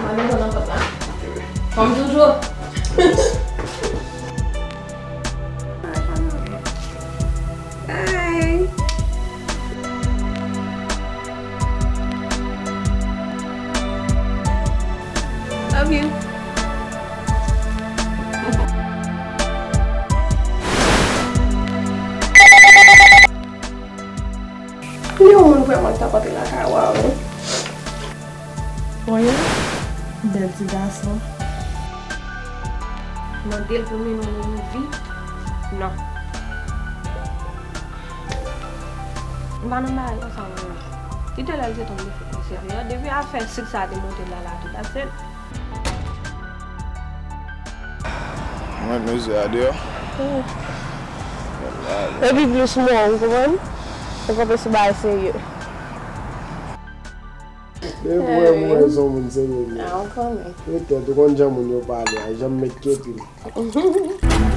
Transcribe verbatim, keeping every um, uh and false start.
Madanm nan nan pòt la. Kòm toujou. Bye. Love you. Li yon moun vrèman ki t ap antre lakay ou a, wi. Voye, bèl ti gason. Mande l pou l mennen w nan yon vi. Non. M pa nan bagay konsa, mwen. Kite lè l te tonbe sou konsève a. Depi afè sik sa te monte la, la, tout, that's it. Mwen, mezye a deyò. Epi plis mwen, ou konprann? Ou kanpe sou bagay serye. Depi mwen, mwen, se yon moun serye, vre. Ah, ou konnen. Petèt, ou konn jan moun yo pale a, jan m met kepi m.